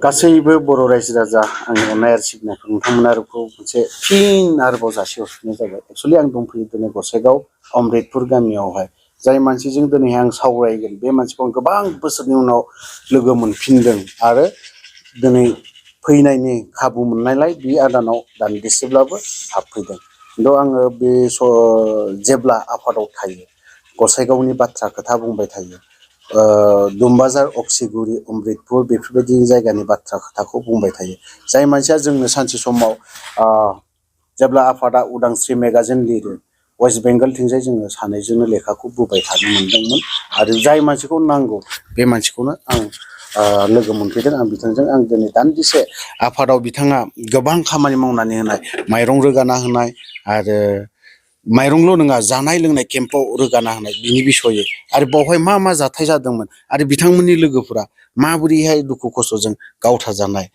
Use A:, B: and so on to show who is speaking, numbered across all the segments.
A: गासैबो बर' रायजो राजा आंनि अननाय आरो सिबिनायखौ नोंथांमोना मोनसे फिन आरोबाव जासिहरफिननाय जाबाय। एक्सुवेलि आं दंफैयो दिनै गसाइगाव अमृतपुर गामियावहाय जाय मानसिजों दिनै आं सावरायगोन बे मानसिखौ आं गोबां बोसोरनि उनाव लोगो मोनफिनदों आरो दिनै फैनायनि खाबु मोननायलाय बे आदानाव दान्दिसेब्लाबो हाबफैदों। खिन्थु आङो बे जेब्ला आफादाव थायो गसाइगावनि बाथ्रा खोथा बुंबाय थायो, दुमबाजार अक्सिगुरि अमृतपुर बेफोरबायदि जायगानि बाथ्रा खोथाखौ बुंबाय थायो। जाय मानसिया जोंनो सानसे समाव जेब्ला आफादा उदांस्रि मेगाजिन लिरो वेस्ट बेंगलथिंजाय जोङो सानैजोंनो लेखाखौ बोबाय थानो मोनदोंमोन आरो जाय मानसिखौ नांगौ बे मानसिखौनो आं लोगो मोनफैदों। आं बिथांजों आं दिनै दान्दिसे आफादाव बिथाङा गोबां खामानि मावनानै होनाय, माइरं रोगाना होनाय आरो माइरंल' नङा जानाय लोंनाय केम्पआव रोगाना होनाय बिनि बिसयै आरो बावहाय मा मा जाथाय जादोंमोन आरो बिथांमोननि लोगोफोरा माबोरैहाय दुखु खस्थ'जों गावथारजानाय,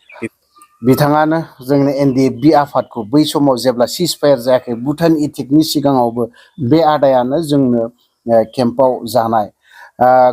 A: बिथाङानो जोंनि NDFB आफादखौ बै समाव जेब्ला सिज फायार जायाखै भुटान इटिकनि सिगाङावबो बे आदायानो जोंनो केम्पआव जानाय,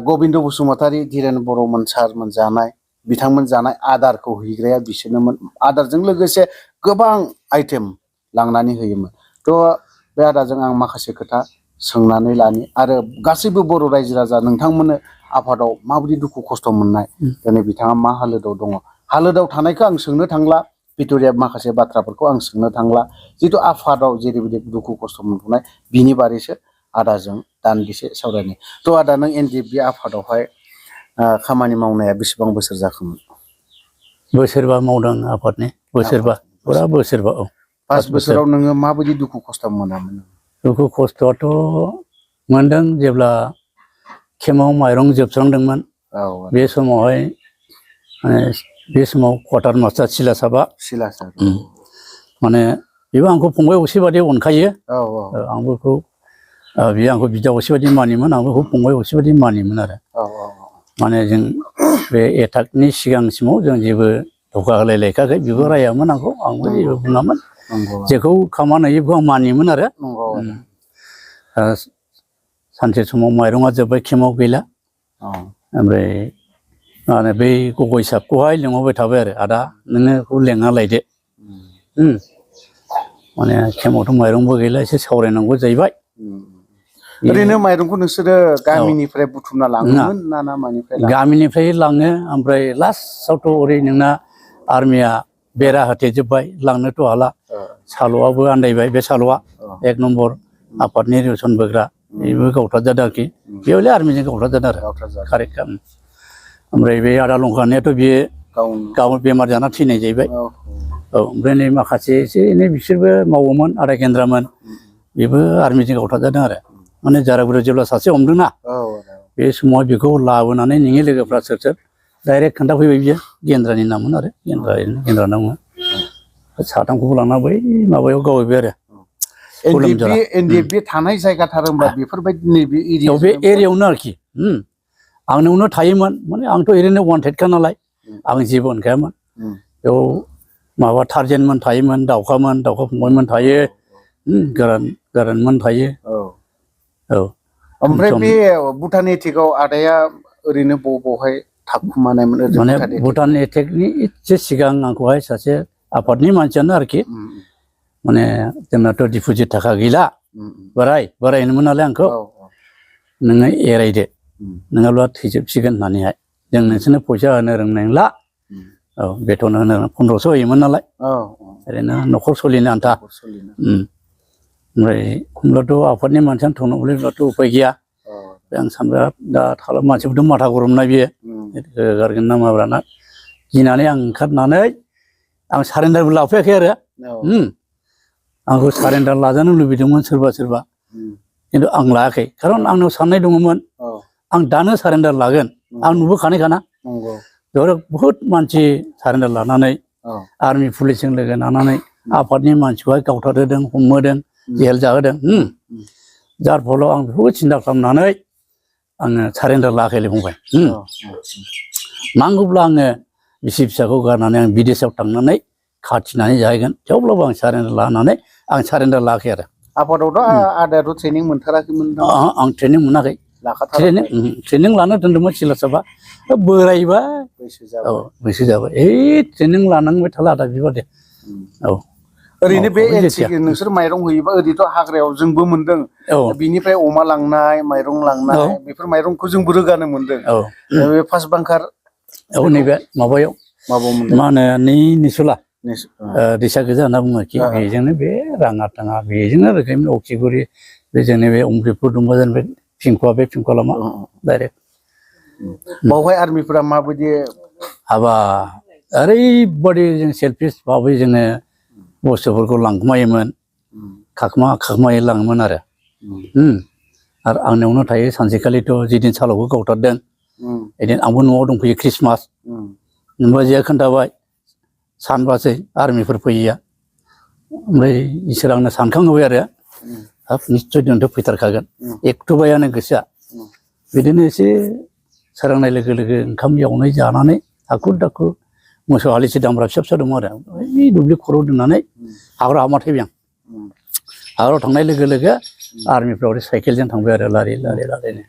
A: गबिन्द बसुमतारी धीरेन बर'मोन सारमोन जानाय, बिथांमोन जानाय आदारखौ हैग्राया बिसोरनोमोन। आदारजों लोगोसे गोबां आइटेम लांनानै होयोमोन। थ' बे आदाजों आं माखासे खोथा सोंनानै लानि आरो गासैबो बर' रायजो राजा नोंथांमोननो आफादाव माबायदि दुखु खस्थ' मोननाय, दिनै बिथाङा मा हालोदाव दङ, हालोदाव थानायखौ आं सोंनो थांला, भिक्ट'रिया माखासे बाथ्राफोरखौ आं सोंनो थांला, जिथु आफादाव जेरैबायदि दुखु खस्थ' मोनबोनाय बिनि बारैसो आदाजों दान्दिसे सावरायनाय। थ' आदा नों NDFB आफादावहाय खामानि मावनाया बेसेबां बोसोर जाखोमोन?
B: बोसोरबा मावदों आफादनि, बोसोरबा फुरा बोसोरबा। औ,
A: 5 बोसोराव नोङो माबायदि दुखु खस्थ' मोनामोन?
B: दुखु खस्थ'आथ' मोनदों जेब्ला केम्पआव माइरं जोबस्रांदोंमोन। बे समावहाय माने बे समाव कवाटार मास्टार सिलासाबा माने बेबो आंखौ फंबाय असे बादि अनखायो। आंबो बेखौ बियो आंखौ बिदा असे बादि मानियोमोन, आंबो बेखौ फंबाय असे बादि मानियोमोन आरो। माने जों बे एटाकनि सिगांसिमाव जों जेबो धोखा होलायलायखायाखै, बेबो रायामोन आंखौ, आंबो जेबो बुङामोन। जेखौ खामानि होयो बेखौ आं मानियोमोन आरो। सानसे समाव माइरङा जोब्बाय, केम्पआव गैला, ओमफ्राय माने बै गगय साहबखौहाय लिंहरबाय थाबाय आरो, आदा नोङो बेखौ लेंना लायदो, माने केम्पआवथ' माइरंबो गैला, एसे सावरायनांगौ जाहैबाय।
A: ओरैनो माइरंखौ नोंसोरो गामिनिफ्राय बुथुमना लाङोमोन ना मानिफ्राय?
B: गामिनिफ्राय लाङो, ओमफ्राय लास्टआवथ' ओरै नोंना आर्मिया बेरा होथेजोब्बाय, लांनोथ' हाला। साल'आबो आन्दायबाय, बे साल'आ 1 नम्बर आफादनि रेसन बोग्रा, बेबो गावथारजादों आरोखि। बेयावलाय आर्मिजों गावथारजादों आरो कारेक्ट। ओमफ्राय बे आदा लंखानियाथ' बियो गाव बेमार जाना थैनाय जाहैबाय। औ, ओमफ्राय नै माखासे एसे एनै बिसोरबो मावोमोन, आदा केन्द्रामोन, बेबो आर्मिजों गावथारजादों आरो। माने जारागुरियाव जेब्ला सासे हमदोंना, बे समाव बेखौ लाबोनानै नोंनि लोगोफ्रा सोर सोर डाइरेक्ट खोन्थाफैबाय, बियो गेन्द्रानि नाममोन आरो, गेन्द्रा नाममोन। साथामखौबो लांना बै माबायाव गावहैबाय आरो।
A: NDFB थानाय जायगाथार होनबा बेफोरबायदि नैबे एरियायाव?
B: बे एरियायावनो आरोखि। आंनावनो थायोमोन, माने आंथ' ओरैनो वान्टेडखा नालाय, आं जेबो होनखायामोन। बेयाव माबा टार्जेनमोन थायोमोन, दाउखा फंबायमोन थायो, गोरानमोन थायो। औ,
A: ओमफ्राय बे भुटान एटेकआव आदाया ओरैनो बबावहाय थाखुमानायमोन?
B: माने भुटान एटेकनि एसे सिगां आंखौहाय सासे आफादनि मानसियानो आरोखि, माने जोंनाथ' डिप'जिट थाखा गैला, बोराय होनोमोन नालाय आंखौ, नोङो एरायदो, नङाब्ला थैजोबसिगोन होननानैहाय, जों नोंसोरनो फैसा होनो रोंनाय नंला। औ, बेथन होनो 1500 होयोमोन नालाय, ओरैनो न'खर सोलिनो आन्था। ओमफ्राय होनब्लाथ' आफादनि मानसियानो थांनांगौलै, होनब्लाथ' उफाय गैया। आं सानबाय दा मानसिफोरथ' माथा गरमनाय बियो, होगारगोन ना माबाना गिनानै आं ओंखारनानै, आं सारेन्डारबो लाफैयाखै आरो। आंखौ सारेन्डार लाजानो लुबैदोंमोन सोरबा सोरबा, खिन्थु आं लायाखै, खारन आंनाव साननाय दङमोन, आं दानो सारेन्डार लागोन, आं नुबोखानायखाना। बेयाव बहुद मानसि सारेन्डार लानानै, आर्मि पुलिसजों लोगो नांनानै आफादनि मानसिखौहाय गावथारहोदों, हमहोदों, जेल जाहोदों। जार फलाव आं बेखौबो सिन्था खालामनानै आङो सारेन्डार लायाखैलै फंबाय। नांगौब्ला आङो बिसि फिसाखौ गारनानै आं बिदेशआव थांनानै खाथिनानै जाहैगोन, थेवब्लाबो आं सारेन्डार लानानै आं सारेन्डार लायाखै आरो।
A: आफादावथ' आदायाथ' ट्रेनिं मोनथाराखैमोन?
B: आं ट्रेनिं मोनाखै।
A: लाखाथारा
B: ट्रेनिं लानो दोनदोंमोन सिलासाबा बोरायबाय
A: बैसो
B: औ
A: जाबाय
B: बैसो जाबाय ट्रेनिं लानांबाय थाला दा बेबादि औ
A: ओरैनो बे
B: औ
A: एनसि नोंसोर माइरं होयोबा ओरैथ' हाग्रायाव जोंबो मोनदों
B: औ
A: बिनिफ्राय अमा लांनाय माइरं लांनाय बेफोर माइरंखौ जोंबो रोगानो मोनदों
B: औ
A: बे फार्स्ट बांखार
B: औ नैबे माबायाव
A: माबायाव मोनदों
B: मा होनो निसुला दैसा गोजा होनना बुङो आरोखि बेजोंनो बे राङा थाङा बेजोंनो रोखोमनि अक्सिगुरि बे जोंनि बे अमृतपुर दंबा जों बे फिंखुवा बे फिंखुवा लामा डाइरेक्ट
A: बावहाय आर्मिफोरा माबायदि
B: हाबा ओरैबादि जों सेल्फिस भाबै जोङो बुस्थुफोरखौ लांखुमायोमोन खाखुमायै लाङोमोन आरो आंनियावनो थायो सानसेखालिथ' जिदिन सालावबो गावथारदों एदिन आंबो न'आव दंफैयो ख्रिस्टमास बाजिया खोन्थाबाय सानबासै आर्मिफोर फैयैया ओमफ्राय इसोर आंनो सानखांहोबाय आरो हाब निस्सय दिनैथ' फैथारखागोन एकथुबायानो गोसोआ बिदिनो एसे सोरांनाय लोगो लोगो ओंखाम एवनाय जानानै हाखु दाखु मोसौ हालिसे दामब्रा फिसा फिसा दङ आरो बै दुब्लि खर'आव दोननानै हाग्रा हाबना थैबाय आं हाग्रायाव थांनाय लोगो लोगो आर्मिफ्रा ओरै साइकेलजों थांबाय आरो लारि लारिनो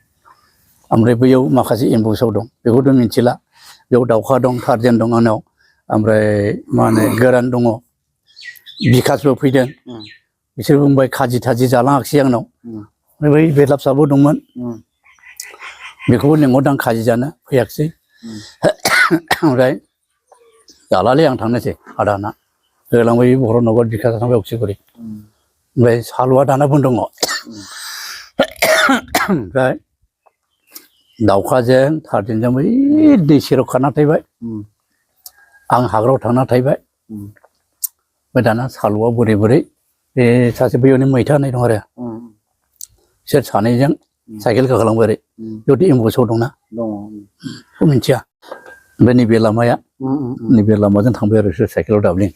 B: ओमफ्राय बैयाव माखासे एम्बुसाव दं बेखौथ' मिथिला बेयाव दाउखा दं टार्जेन दं आंनाव ओमफ्राय मा होनो गोरान दङ बिकासबो फैदों बिसोर बुंबाय खाजि थाजि जालाङाखिसै आंनाव ओमफ्राय बै बेदलाबसाबो दंमोन बेखौबो लिंहरदां खाजि जानो फैयाखिसै ओमफ्राय जालालै आं थांनोसै आदाना होलांबाय बर' नगर बिकासा थांबाय अक्सिगुरि ओमफ्राय सालुआ दानाबो दङ ओमफ्राय दाउखाजों टार्जेनजों बै दै सेराव खारना थाहैबाय आं हाग्रायाव थांना थाहैबाय ओमफ्राय दाना सालुआ बोरै बोरै बे सासे बैयावनो मैथा होननाय दं आरो बिसोर सानैजों साइकेल गाखोलांबाय ओरै बेयावथ' एम्बुसाव दंना बेखौ मिथिया ओमफ्राय नैबे लामाया नैबे लामाजों थांबाय आरो बिसोर साइकेलाव दाब्लिं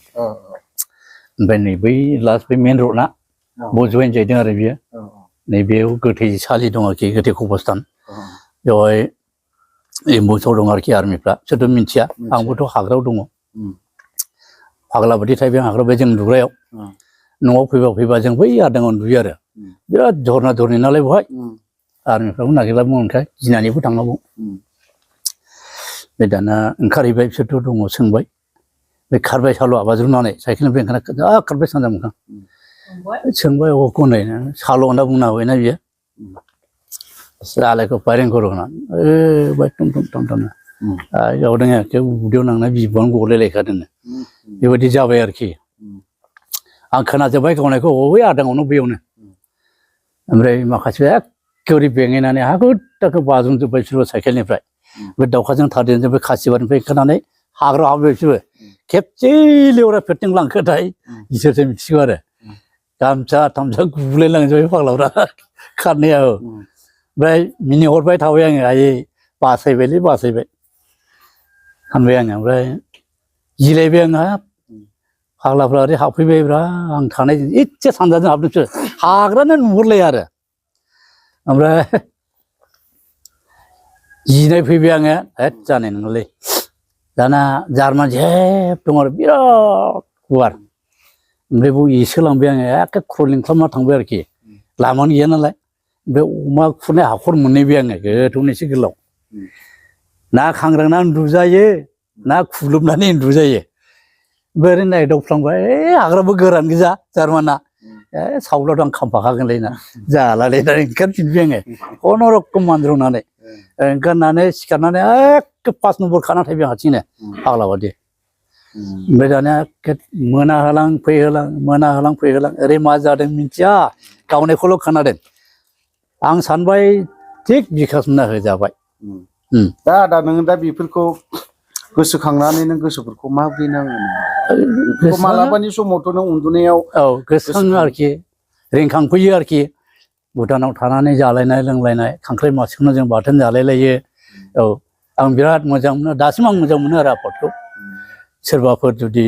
B: ओमफ्राय नै बै लास्ट बे मेन रडना बाव जयेन जाहैदों आरो बियो नैबेयाव गोथै सालि दं आरोखि गोथै कबरस्थान बेवहाय एम्बुसाव दं आरोखि आर्मिफ्रा बिसोरथ' मिथिया आंबोथ' हाग्रायाव दङ फाग्ला बायदि थाहैबाय हाग्रा बे जों उन्दुग्रायाव न'आव फैबा जों बै आदाङाव उन्दुयो आरो बिराद झरना धरनि नालाय बेवहाय आर्मिफ्राबो नागिरलाबो मोनखाय गिनानैबो थांनांगौ बे दाना ओंखारहैबाय बिसोरथ' दङ सोंबाय बे खारबाय सालुआ बाज्रुमनानै साइकेलनिफ्राय ओंखारना जा खारबाय सानजा मोखां सोंबाय अखौ नै साल' होनना बुंना होबायना बियो जालायखौ फायरिं करो होननानै बाय टम टम टम टमनो गावदों एखे उदैयाव नांनाय बिबुआनो गलायलायखादोंनो बेबायदि जाबाय आरोखि आं खोनाजोब्बाय गावनायखौ बै आदाङावनो बैयावनो ओमफ्राय माखासे एखेबारे बेङैनानै हाखु दाखु बाज्रुमजोब्बाय बिसोरबो साइकेलनिफ्राय बे दाउखाजों थादेरजों बे खासिबारिनिफ्राय ओंखारनानै हाग्रायाव हाबबाय बिसोरबो खेबसे लेवरा फेरथिं लांखोथाय इसोरसो मिथिगौ आरो गामसा थामसा गुलायलांजोब्बाय फाग्लाफ्रा खारनाया ओमफ्राय मिनिहरबाय थाबाय आङो आयै बासायबायलै बासायबाय सानबाय आङो ओमफ्राय गिलायबाय आंहा फाग्लाफ्रा ओरै हाबफैबायब्रा आं थानाय इसे सानजाजों हाबदोंसो हाग्रानो नुहुरलाया आरो ओमफ्राय गिनाय फैबाय आङो हेद जानाय नङालै दाना जार्मान जेब दं आरो बिराद गुवार ओमफ्राय बेयाव एसोलांबाय आङो एखे क्रलिं खालामना थांबाय आरोखि लामानो गैया नालाय ओमफ्राय अमा खुरनाय हाखर मोनहैबाय आङो गोथौनो एसे गोलाव ना खांग्रांना उन्दुजायो ना खुग्लुबनानै उन्दुजायो ओमफ्राय ओरै नायदावफ्लांबाय हाग्राबो गोरान गोजा जार्माना सावलाथ' आं खामफाखागोनलै ना जालालै दा ओंखारफिनबाय आङो खुनुरुखुम मानज्रनानै ओंखारनानै सिखारनानै एखे 5 नम्बर खाना थाहैबाय आं हारसिंनो फाग्ला बादि ओमफ्राय दानिया मोनाहोलां फैहोलां ओरै मा जादों मिथिया गावनायखौल' खोनादों आं सानबाय थिग बिकास मोनना होजाबाय
A: दा आदा नोङो दा बेफोरखौ गोसोखांनानै नों गोसोफोरखौ माबोरै नाङो बेफोरखौ मालाबानि समावथ' नों उन्दुनायाव
B: औ गोसोखाङो आरोखि रिंखांफैयो आरोखि भुटानाव थानानै जालायनाय लोंलायनाय खांख्राइ मासेखौनो जों बाथोन जालायलायो औ आं बिराद मोजां मोनो दासिम आं मोजां मोनो आरो आफादखौ सोरबाफोर जुदि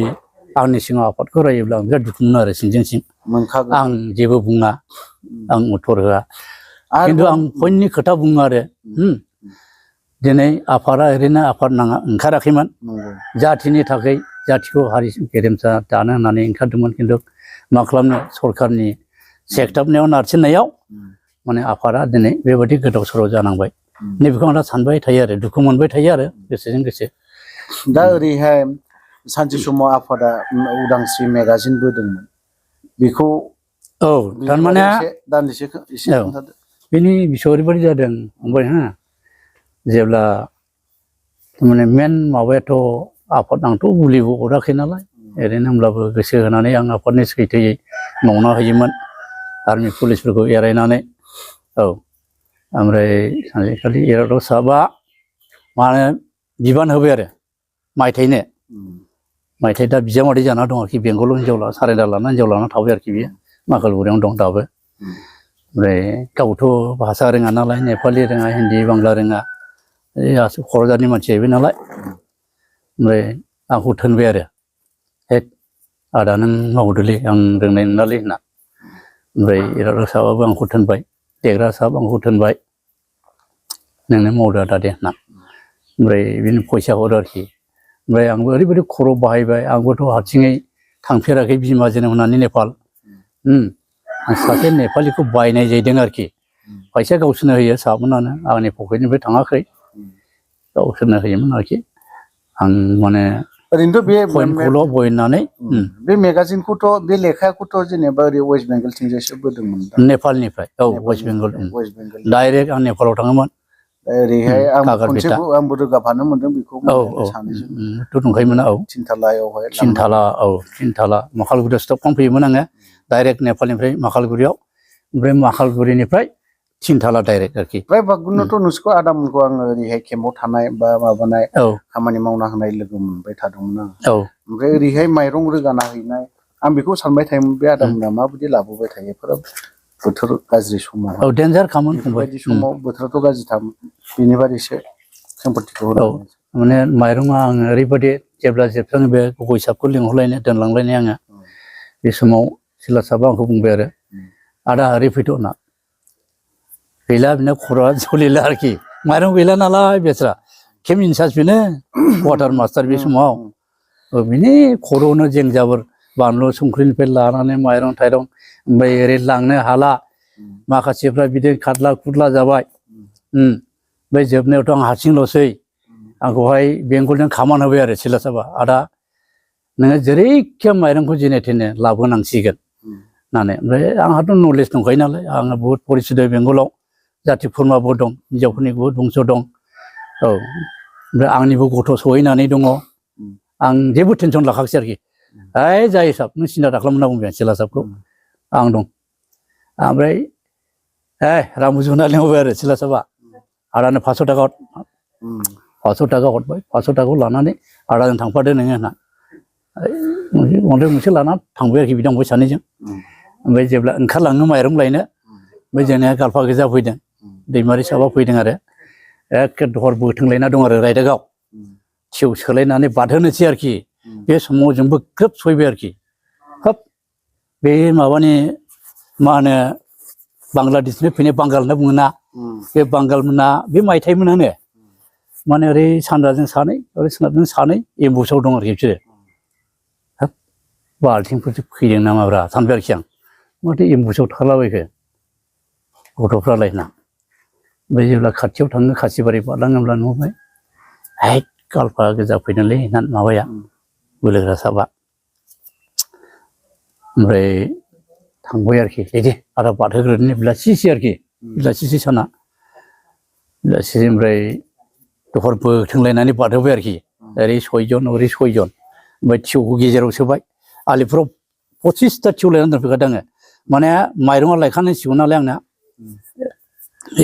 B: आंनि सिङाव आफादखौ रायोब्ला आं बिराद दुखु मोनो आरो सिंजों सिं आं जेबो बुङा आं उत्तर होआ खिन्थु आं पइन्टनि खोथा बुङो आरो दिनै आफादा ओरैनो आफाद नाङा ओंखाराखैमोन जाथिनि थाखाय जाथिखौ हारि गेरेमसा दानो होननानै ओंखारदोंमोन खिन्थु मा खालामनो सरकारनि सेखथाबनायाव नारसिननायाव माने आफादा दिनै बेबायदि गोदाव सोराव जानांबाय नैबेखौ आं दा सानबाय थायो आरो दुखु मोनबाय थायो आरो गोसोजों गोसो
A: दा ओरैहाय सानसे समाव आफादा उदांस्रि मेगाजिनबो दंमोन बेखौ
B: औ थारमाने
A: दान्दिसे एसे
B: औ
A: खोन्थादो
B: बेनि बिसय ओरैबायदि जादों फंबाय हा जेब्ला माने मेन माबायाथ' आफाद आंथ' बुलिबो हराखै नालाय ओरैनो होमब्लाबो गोसो होनानै आं आफादनि सैथोयै मावना होयोमोन आर्मि पुलिसफोरखौ एरायनानै औ ओमफ्राय सानसेखालि इरागदाव साहाबा माने बिबान होबाय आरो माइथाइ दा बिजामादै जाना दं आरोखि बेंगलाव हिनजाव सारेन्डार लाना हिनजाव लाना थाबाय आरोखि बियो माखालगुरियावनो दं दाबो ओमफ्राय गावथ' भाषा रोङा नालाय नेपालि रोङा हिन्दी बांला रोङा क'क्राझारनि मानसि जाहैबाय नालाय ओमफ्राय आंखौ थोनबाय आरो हेद आदा नों मावदोलै आं रोंनाय नङालै होनना ओमफ्राय इरागदाव साहाबाबो आंखौ थोनबाय देग्रा साहाब आंखौ थोनबाय नोंनो मावदो आदा दे होनना ओमफ्राय बिदिनो फैसा हरो आरोखि ओमफ्राय आंबो ओरैबायदि खर' बाहायबाय आंबोथ' हारसिङै थांफेराखै बिमा जोनोम होनानै नेपाल आं सासे नेपालिखौ बायनाय जाहैदों आरोखि फैसा गावसोरनो होयो साबोनानो आंनि पकेटनिफ्राय थाङाखै गावसोरनो होयोमोन आरोखि आं माने
A: ओरैनोथ' बे
B: पइन्टखौल' बयनानै
A: बे मेगाजिनखौथ' बे लेखाखौथ' जेनेबा ओरै वेस्ट बेंगलथिंजायसो बोदोंमोन
B: नेपालनिफ्राय औ वेस्ट बेंगल डाइरेक्ट आं नेपालाव थाङोमोन
A: ओरैहाय आं
B: कागारपेटा
A: खनसेबो आंबो रोगाफानो मोनदों बेखौ
B: औ
A: सानैजों
B: थ' दंखायोमोन औ थिनथाला माखालगुरियाव स्टप खालामफैयोमोन आङो डाइरेक्ट नेपालनिफ्राय माखालगुरियाव ओमफ्राय माखालगुरिनिफ्राय थिनथाला डाइरेक्ट आरोखि
A: फ्राय बागुनोथ' नोंसोरखौ आदामोनखौ आङो ओरैहाय केम्पआव थानाय बा माबानाय खामानि मावना होनाय लोगो मोनबाय थादोंमोन आं ओमफ्राय ओरैहाय माइरं रोगाना हैनाय आं बेखौ सानबाय थायोमोन बे आदामोना माबायदि लाबोबाय थायो बोथोर गाज्रि समाव
B: डेन्जार खामोन
A: बेफोरबायदि समाव बोथोराथ' गाज्रि थामोन बेनि बारैसो सम्पतिखौ
B: माने माइरङा आङो ओरैबायदि जेब्ला जोबस्राङो बे गय साबखौ लिंहरलायनो दोनलांलायनाय आङो बे समाव सिला साबा आंखौ बुंबाय आरो आदा ओरै फैथ' होनना गैला बेना खर'आ जलिला आरोखि माइरं गैला नालाय बेस्रा केम्प इनचार्ज बेनो कवार्टार मास्टार बे समाव बिनि खर'आवनो जें जाबोर बानलु संख्रिनिफ्राय लानानै माइरं थाइरं ओमफ्राय ओरै लांनो हाला माखासेफ्रा बिदिनो खारला खुरला जाबाय ओमफ्राय जोबनायावथ' आं हारसिंल'सै आंखौहाय बेंगलजों खामान होबाय आरो सिला साबा आदा नोङो जेरैखि माइरंखौ जेने थेने लाबोनांसिगोन होननानै ओमफ्राय आंहाथ' नलेज दंखायो नालाय आङो बुहुद परिसित बेंगलाव जाथि खुरमाबो दं हिन्जावफोरनि बुहुद बंस' दं औ ओमफ्राय आंनिबो गथ' सहैनानै दङ आं जेबो टेनसन लाखासै आरोखि ओइ जायो साब नों सिन्था दाखालाम होनना बुंबाय आं सिला साबखौ आं दं ओमफ्राय रामुजु होनना लिंहरबाय आरो सिला साबा आदानो 500 थाखा हर 500 थाखा हरबाय 500 थाखाखौ लानानै आदाजों थांफादो नोङो होनना अन्थाइ मोनसे लाना थांबाय आरोखि बिदां फंबाय सानैजों ओमफ्राय जेब्ला ओंखारलाङो माइरं लायनो ओमफ्राय जोंनिया गालफा गोजा फैदों दैमारि साबा फैदों आरो एखे दहर बोथोंलायना दं आरो रायदागाव थिउ सोलायनानै बारहोनोसै आरोखि बे समाव जोंबो ग्रोब सहैबाय आरोखि हाब बे माबानि मा होनो बांलादेशनिफ्राय फैनाय बांगाल होनना बुङोना बे बांगालमोना बे मायथाइमोनानो माने ओरै सानजाजों सानै ओरै सोनाबजों सानै एम्बुसाव दं आरोखि बिसोरो हाब बाल्थिंफोरसो फैदों नामाब्रा सानबाय आरोखि आं माथो एम्बुसाव थालाबायखो गथ'फ्रालाय होनना ओमफ्राय जेब्ला खाथियाव थाङो खासिबारि बारलाङोब्ला नुबाय हेद गालफा गोजा फैदोंलै होननानै माबाया बोलोग्रा साबा ओमफ्राय थांबाय आरोखि दे आदा बारहोग्रोनि बेलासिसै आरोखि बेलासिसै साना बेलासि ओमफ्राय दहर बोथोंलायनानै बारहोबाय आरोखि ओरै 6 जन ओरै 6 जन ओमफ्राय थिउखौ गेजेराव सोबाय आलिफोराव 25ता थिउ लायनानै दोनफैखादों आङो माने माइरङा लायखानांसिगौ नालाय आंना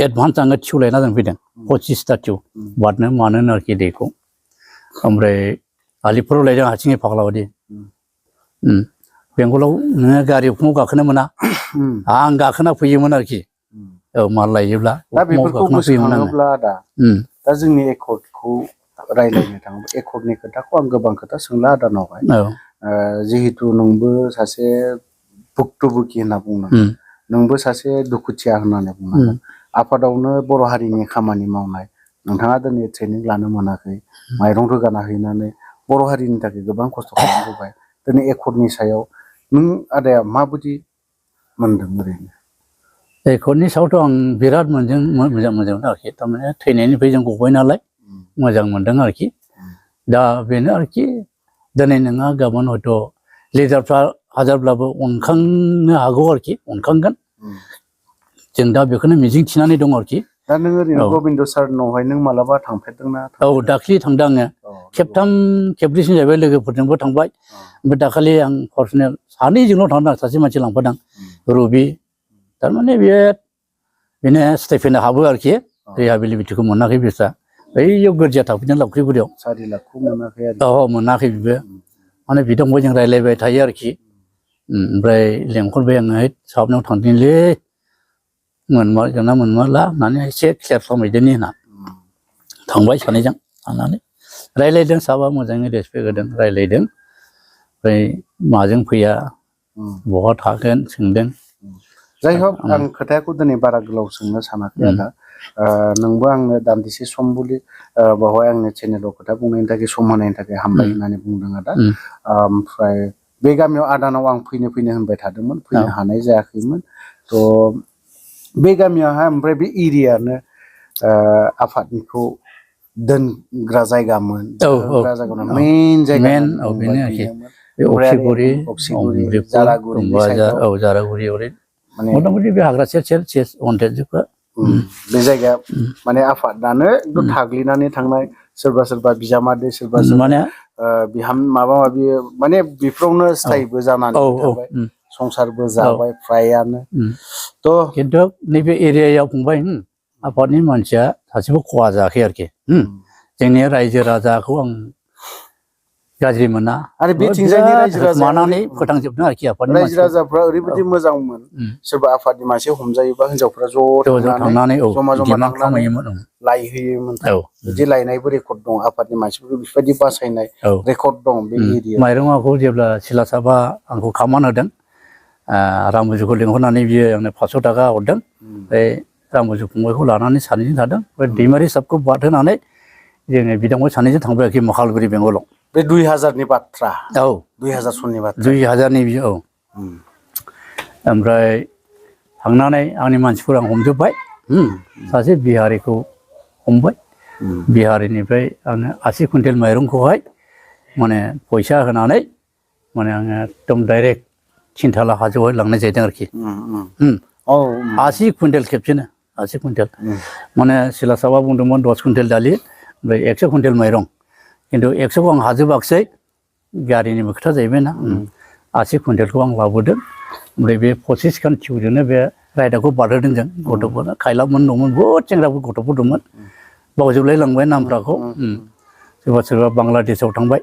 B: एडभान्स आङो थिउ लायना दोनफैदों 25ता थिउ बारनो मानो आरोखि दैखौ ओमफ्राय आलिफोराव लायदों हारसिङै फाग्ला बायदि बेंगलाव नोङो गारि उखुमाव गाखोनो मोना आं गाखोना फैयोमोन आरोखि औ माल लायोब्ला
A: दा बेफोरखौ गोसोखाङोब्ला दा जोंनि एकर्डखौ रायज्लायनो थाङोब्ला एकर्डनि खोथाखौ आं गोबां खोथा सोंला आदानावहाय जिहेतु नोंबो सासे भुक्तभुगि होनना बुंनांगोन नोंबो सासे दुखुथिया होननानै बुंनांगोन आफादावनो बर' हारिनि खामानि मावनाय नोंथाङा दिनै ट्रेनिं लानो मोनाखै माइरं रोगाना हैनानै बर' हारिनि थाखाय गोबां खस्थ' खालामबोबाय दिनै एकर्डनि सायाव नों आदाया माबायदि मोनदों ओरैनो
B: रेकर्डनि सायावथ' आं बिराद मोजां मोनदों आरोखि थारमाने थैनायनिफ्राय जों गबाय नालाय मोजां मोनदों आरोखि दा बेनो आरोखि दिनै नोंहा गाबोन हयथ' लिडारफ्रा हाजारब्लाबो अनखांनो हागौ आरोखि अनखांगोन जों दा बेखौनो मिजिं थिनानै दं आरोखि
A: दा नों ओरैनो गबिन्द सारनावहाय नों मालाबा थांफेरदोंना
B: औ दाख्लि थांदों आङो खेबथाम खेबब्रैसिम जाहैबाय लोगोफोरजोंबो थांबाय ओमफ्राय दाखालि आं पार्सनेल सानैजोंल' थांदों सासे मानसि लांफादों रबि थारमाने बेनो स्टाइपेन्ड हाबो आरोखि रिहाबिलिटिखौ मोनाखै बिस्रा बैयाव गोरजिया थाफैदों लावख्रिगुरियाव
A: 4 लाखखौ मोनाखै आरो
B: मोनाखै बेबो माने बिथांखौ जों रायज्लायबाय थायो आरोखि ओमफ्राय लेंहरबाय आङो साबनायाव थांदोंलै मोनमारला होननानै एसे क्लियार खालामहैदोंनि होनना थांबाय सानैजों थांनानै रायज्लायदों साबा मोजाङै रेसपेक्ट होदों रायज्लायदों ओमफ्राय माजों फैया बहा थागोन सोंदों
A: जाय हक आं खोथाखौ दिनै बारा गोलाव सोंनो सानाखै आदा नोंबो आंनो दान्दिसे सम বুলি बावहाय आंनि चेनेलाव खोथा बुंनायनि थाखाय सम होनायनि थाखाय हामबाय होननानै बुंदों आदा ओमफ्राय बे गामियाव आदानाव आं फैनो होनबाय थादोंमोन फैनो हानाय जायाखैमोन थ' बे गामियावहाय ओमफ्राय बे एरियानो आफादनिखौ दोनग्रा जायगामोन दोनग्रा जायगामोन मेइन जायगा
B: बेनो आरोखि
A: अक्सिगुरि जारागुरि
B: जारागुरि ओरै मथा-मथि बे हाग्रा सेर अन्थाइजोबखा
A: बे जायगाया माने आफादानो एकदम थाग्लिनानै थांनाय सोरबा बिजामादै सोरबा
B: माने
A: बिहाम माबा माबि माने बेफोरावनो स्थायिबो जानानै थाबाय संसारबो जाबाय फ्रायानो थ'
B: खिन्थु नैबे एरियायाव फंबाय आफादनि मानसिया सासेबो खहा जायाखै आरोखि जोंनि रायजो राजाखौ आं गाज्रि मोना
A: आरो बेथिंजायनि रायजो राजा
B: मानानै फोथांजोबदों आरोखि आफादनि
A: रायजो राजाफ्रा ओरैबायदि मोजांमोन सोरबा आफादनि मानसि हमजायोबा हिनजावफ्रा ज' थांनानै जमा थांनानै लायहैयोमोन बिदि लायनायबो रेकर्ड दं आफादनि मानसिफोरखौ बेफोरबायदि बासायनाय रेकर्ड दं बे एरियायाव
B: माइरंआखौ जेब्ला सिलासाबा आंखौ खामान होदों रामबुजुखौ लिंहरनानै बियो आंनो 500 थाखा हरदों ओमफ्राय रामबुजु फंबायखौ लानानै सानैजों थादों ओमफ्राय दैमारि साबखौ बारहोनानै जोङो बिदांबाय सानैजों थांबाय आरोखि माखालगुरि बेंगलाव
A: बे 2000नि बाथ्रा 2000 सननि बाथ्रा
B: 2000नि बियो ओमफ्राय थांनानै आंनि मानसिफोर आं हमजोबबाय सासे बिहारिखौ हमबाय बिहारिनिफ्राय आङो 80 कुइन्टेल माइरंखौहाय माने फैसा होनानै माने आङो एकदम डाइरेक्ट थिनथाला हाजोआवहाय लांनाय जादों आरोखि 80 कुइन्टेल खेबसेनो 80 कुइन्टेल माने सिलासाबा बुंदोंमोन 10 कुइन्टेल दालि ओमफ्राय 100 कुइन्टेल माइरं खिन्थु 100खौ आं हाजोबाखिसै गारिनिबो खोथा जाहैबाय ना 80 कुइन्टेलखौ आं लाबोदों ओमफ्राय बे 25 खान थिउजोंनो बे रायदाखौ बारहोदों जों गथ'फोरनो खायलामोन दंमोन बहुद सेंग्राफोर गथ'फोर दंमोन बावजोबलाय लांबाय नामफ्राखौ सोरबा बांलादेशआव थांबाय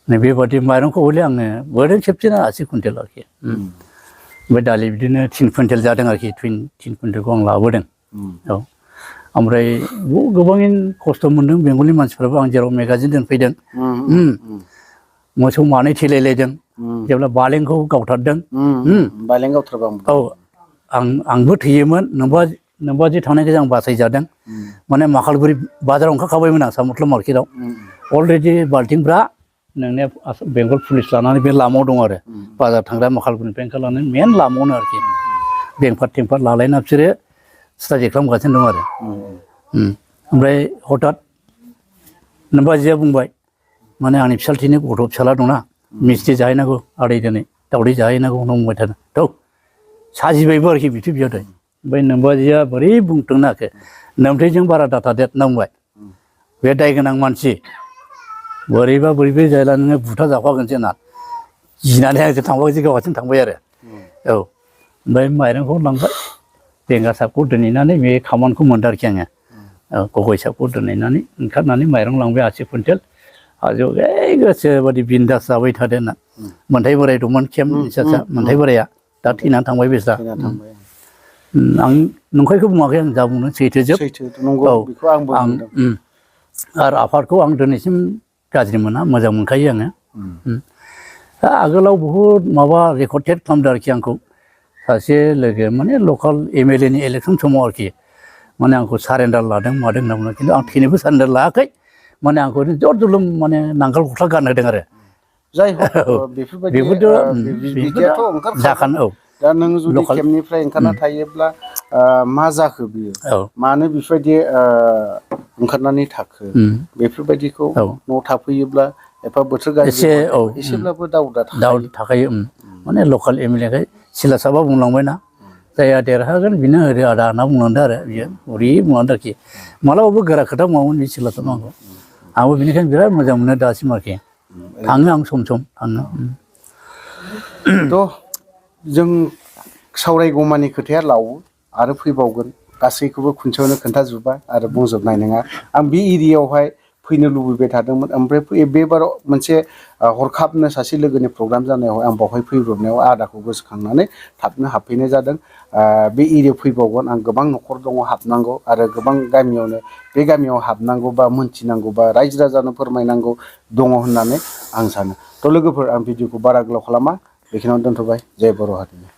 B: बेबादि माइरंखौ हले आङो बोरैनो खेबसेनो 80 कुइन्टेल आरोखि ओमफ्राय दालि बिदिनो 3 कुइन्टेल जादों आरोखि 3 कुइन्टेलखौ आं लाबोदों ओमफ्राय गोबाङैनो खस्थ' मोन्दों बेंगलनि मानसिफ्राबो आं जेराव मेगाजिन दोनफैदों मोसौ मानै थैलायलायदों जेब्ला बालेंखौ गावथारदों
A: बालें गावथारबा
B: आंबो थैयोमोन नोंबाजि थांनायखाय आं बासायजादों माने माखालगुरि बाजाराव ओंखारखाबायमोन आं सामथ्ला मार्केटआव अलरेडि बाल्टिंफ्रा नोंने बेंगल पुलिस लानानै बे लामायाव दं आरो बाजार थांग्रा माखालगुरिनिफ्राय ओंखारलांनानै मेन लामायावनो आरोखि बेंफार टेंफार लालायना बिसोरो स्टाडि खालामगासिनो दं आरो ओमफ्राय हठात नोंबाजिया बुंबाय माने आंनि फिसालथिनि गथ' फिसाला दंना मिस्थि जाहैनांगौ आदै दिनै दावदै जाहैनांगौ होनना बुंबाय थादों थ' साजिबायबो आरोखि बिथु बियादै ओमफ्राय नोंबाजिया बोरै बुंथों नाखो नोमथैजों बारा दाथादेर होनना बुंबाय बे दाय गोनां मानसि बोरैबा जायला नोङो बुथा जाफागोनसो होनना गिनानै आंजों थांबाय गावहाजों थांबाय आरो ओमफ्राय माइरंखौ लांबाय बेंगा साबखौ दोनहैनानै बे खामानिखौ मोनदों आरोखि आङो गगय साबखौ दोनहैनानै ओंखारनानै माइरं लांबाय 80 कुइन्टेल हाजोआव गोसो बादि बिन्दास जाबाय थादों होनना मोन्थाय बोराय दंमोन खेम फिसा मोन्थाय बोराया दा थैनानै थांबाय बेस्रा आं नंखायखौ बुङाखै आं जा बुंदों सैथोजोब आं आरो आफादखौ आं दिनैसिम गाज्रि मोना मोजां मोनखायो आङो दा आगोलाव बहुद माबा रेकर्डेड खालामदों आरोखि आंखौ सासे लोगो माने लकेल MLA नि इलेक्सन समाव आरोखि माने आंखौ सारेन्डार लादों मादों होनना बुङो खिन्थु आं थैनोबो सारेन्डार लायाखै माने आंखौ जर जुलुम माने नांगोल गस्ला गानहोदों आरो
A: जाय हक बेफोरबायदि
B: जाखानो
A: दा नों जुदि
B: लकेल
A: केम्पनिफ्राय ओंखारना थायोब्ला मा जाखो बियो
B: औ
A: मानो बेफोरबायदि ओंखारनानै थाखो बेफोरबायदिखौ
B: औ
A: न'आव थाफैयोब्ला एफा बोथोर गाज्रि
B: एसे औ
A: एसेब्लाबो दाउटा
B: दाउ
A: थाखायो।
B: थाखायो माने लकेल एमएलएखाय सिलासाबा बुंलांबायना जायहा देरहागोन बेनो ओरै आदा होनना बुंलांदों आरो बियो ओरै बुंलांदों आरोखि मालाबाबो गोरा खोथा बुङामोन बे सिलासाबा आंखौ आंबो बेनिखायनो बिराद मोजां मोनो दासिम आरोखि थाङो आं सम सम थाङो।
A: थ' जों सावरायगौमानि खोथाया लावो आरो फैबावगोन गासैखौबो खनसेयावनो खोन्थाजोबा आरो बुंजोबनाय नङा आं बे एरियायावहाय फैनो लुबैबाय थादोंमोन ओमफ्राय बेबाराव मोनसे हरखाबनो सासे लोगोनि प्रग्राम जानायाव आं बावहाय फैब्रबनायाव आदाखौ गोसोखांनानै थाबनो हाबफैनाय जादों। बे एरियायाव फैबावगोन आं गोबां न'खर दङ हाबनांगौ आरो गोबां गामियावनो बे गामियाव हाबनांगौ बा मोनथिनांगौ बा रायजो राजानो फोरमायनांगौ दङ होननानै आं सानो। थ' लोगोफोर आं भिडिअखौ बारा गोलाव खालामा बेखिनियावनो दोनथ'बाय जय बर' हारिनि।